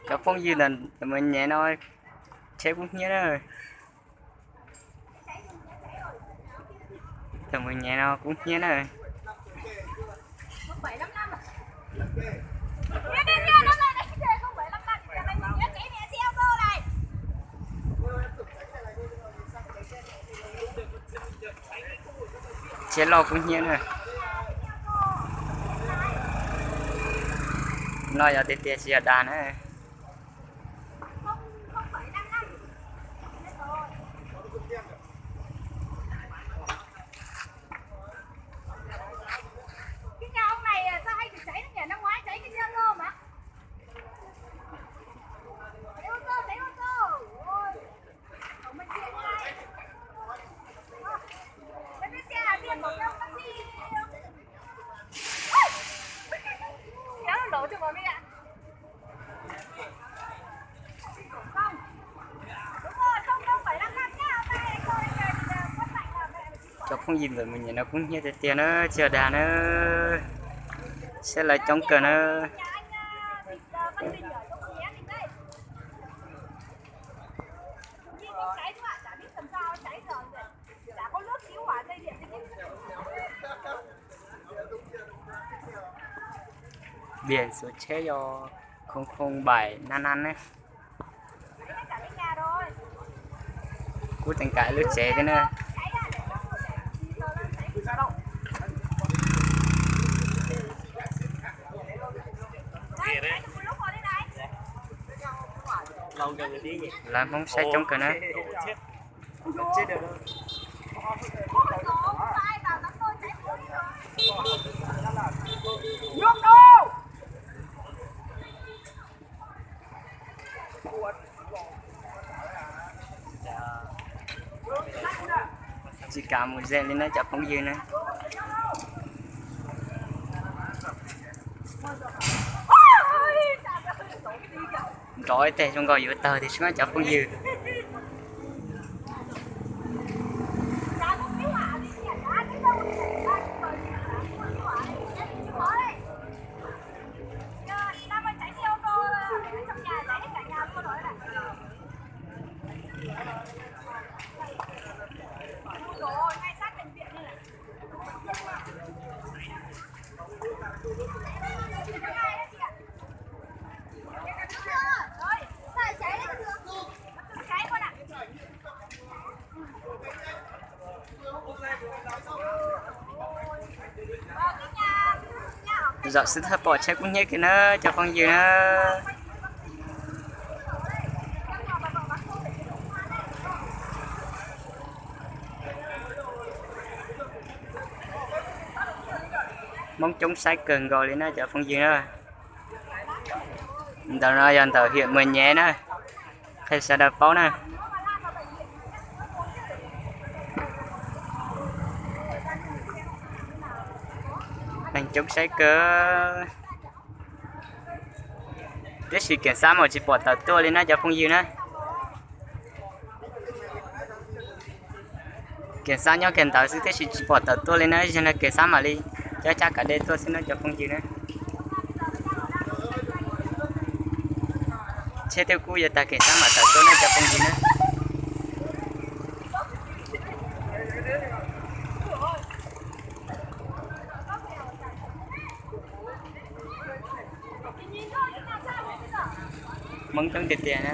Cov phooj ywg ntawm mus nyev no, tsheb kub hnyiab na. Tus mus nyev no kub hnyiab na. Tsheb loj kub hnyiab na. No yog tiag tiag tsis yog dag na. Cov phooj ywg ntawm mus nyev no kub hnyiab tiag tiag na, tsis yog dag na. Saib lawv coob kawg na. Biển số xe yog không không bảy năm năm ne. Kuv teem kam lub tsev thiab na. Lawv Hmoob saib coob kawg na. Tsis kam mus ze li na cov phooj ywg na. Nrov ib teg zoo nkaus yuav tawg tiam sis mas cov phooj ywg. Zaum xwb thawj pom tsheb kub hnyiab kiag na cov phooj ywg na. Hmoob coob saib kawg nkaus li na cov phooj ywg na. Ntawm no yog ntawm hiam Muas Nyem na, qhia sawv daws paub na. Neeg coob saib kawg, tiam sis keem xab mas tsis pom tawm tuaj li na cov phooj ywg na. Keem xab nyob kiag ntawd xwb tiam sis tsis pom tawm tuaj li na, zaum no keem xab mam li cab cab kav dej tuaj xwb na cov phooj ywg na. Tsheb twb kub yuav tag keem xab mam tawm tuaj na cov phooj ywg na. Hmoob coob tiag tiag na.